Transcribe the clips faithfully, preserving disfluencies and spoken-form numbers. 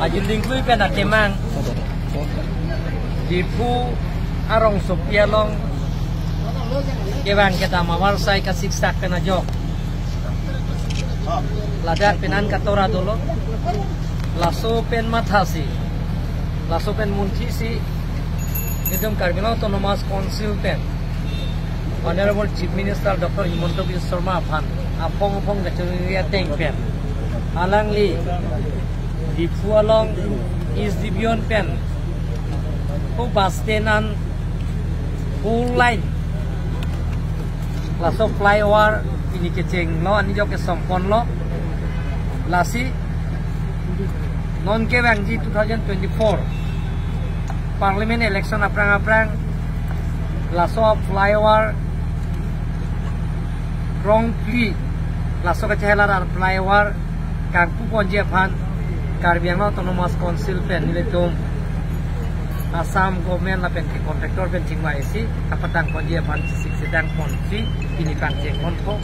Ajulingkui pen akemang Diphu arongsopi along kevang kedam avarsai kasiksak pen ajok ladak penan katora dolo. Laso pen mathasi, laso pen munthisi, itum Karbi Anglong Autonomous Council pen Honorable Chief Minister Doctor Himanta Biswa Sarma aphan aphong aphong kachongri ateng pen alangli Diphu along East Division pen ko bus stand an full line laso flyover pini kechenglo, anijok kesomponlo. Lasi non kevangji two thousand twenty-four Parliament election aphrang aphrang laso flyover rong phli, laso kachelar flyover kangpuponji aphan Karbi Anglong Autonomous Council pen nelitum Assam government lapen ke contractor pen chingvaisi kapatangponji aphan chesik sedangponsi pini pangchengponthu.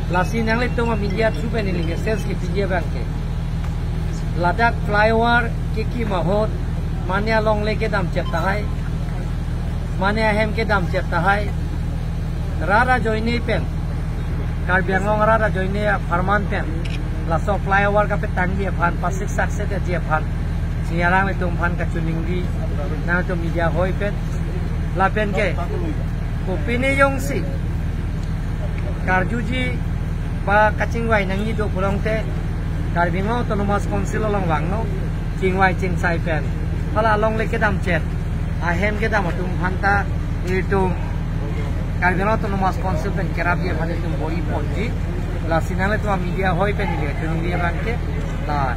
Lasi nanglitum a media through pen neli message kepiji abang ke, ladak flyover kekim ahut mane alongle kedam chet tahai, mane ahem kedam chet tahai, rat ajoine pen, Karbi Anglong rat ajoine apharman pen laso flyover kapetangji aphan, pasiksak sedetji aphan si alanglitum aphan kachiningri nangtum media hoi pen. Lapen ke kopine jongsi karjuji ba kachingvai nangji do pulote Karbi Anglong Autonomous Council along vangnon, chingvai chingsai pen. Hala alongle kedam chet, ahem kedam atum aphanta itum Karbi Anglong Autonomous Council pen kerapji aphan itum bor-iponji. Lasi nanglitum media hoi pen neli kachiningri abang ke, la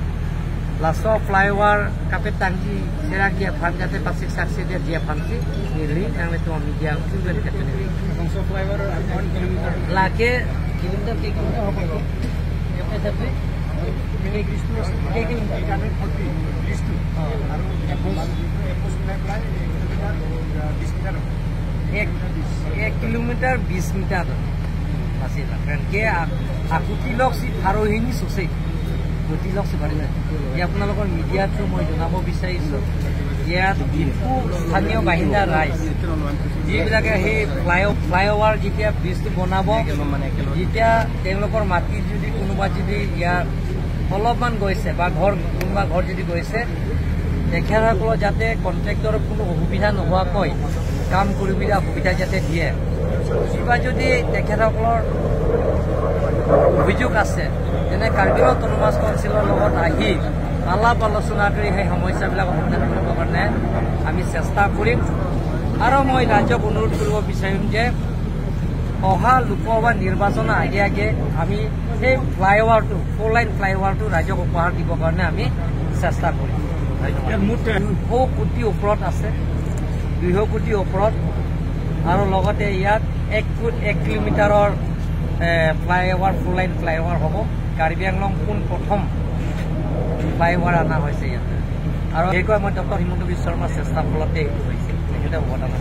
laso flyover kapetangji serakji aphan jate pasiksak sedetji aphansi neli nanglitum media through pen kachiningri. Laso flyover one kilometer. Lake kilometer ke kilometer hobo? Ek kilometer ke kilometer? Ek kilometer. Ek hundred forty, bridge to. Oh. Aru approach, approach minai prai ek kilometer, uh, bis meter. Ek, ek kilometer bis meter. Masih lah. Kan ke ak-, akuti lok si pharo hini sose. Kuti lok si bari na. Ya, আপোনালোকৰ media through মই জনাব বিচাৰিছো, ইয়াত ডিফু স্থানীয় বাসিন্দা ৰাইজ যিবিলাকে সেই ফ্লাই-, ফ্লাইঅভাৰ যেতিয়া ব্ৰিজটো বনাব, যেতিয়া তেওঁলোকৰ মাটি যদি কোনোবা যদি ইয়াত অলপমান গৈছে বা ঘৰ, কোনোবা ঘৰ যদি গৈছে, তেখেতসকলৰ যাতে কণ্ট্ৰেক্টৰৰ কোনো অসুবিধা নোহোৱাকৈ কাম কৰিবলৈ সুবিধা যাতে দিয়ে। কিবা যদি তেখেতসকলৰ অভিযোগ আছে, তেনে কাৰ্বি আংলং অট'নমাছ কাউন্সিলৰ লগত আহি আলাপ আলোচনা কৰি সেই সমস্যাবিলাক সমাধান কৰিবৰ কাৰণে আমি চেষ্টা কৰিম। আৰু মই ৰাইজক অনুৰোধ কৰিব বিচাৰিম যে অহা লোকসভা নিৰ্বাচনৰ আগে আগে আমি সেই ফ্লাইঅভাৰটো, ফ'ৰ লাইন ফ্লাইঅভাৰটো ৰাইজক উপহাৰ দিবৰ কাৰণে আমি চেষ্টা কৰিম। ধন্যবাদ। ইয়াত মুঠ দুশ কোটি ওপৰত আছে, দুশ কোটি ওপৰত, আৰু লগতে ইয়াত এক ফুট, এক কিলোমিটাৰৰ, এ, ফ্লাইঅভাৰ, ফ'ৰ লাইন ফ্লাইঅভাৰ হ'ব। কাৰ্বি আংলং পোন প্ৰথম ফ্লাইঅভাৰ অনা হৈছে ইয়াতে, আৰু সেইগৰাকী আমাৰ ডক্টৰ হিমন্ত বিশ্ব শৰ্মাৰ চেষ্টাৰ ফলতে এইটো হৈছে, তেখেতে অৱদান আছে।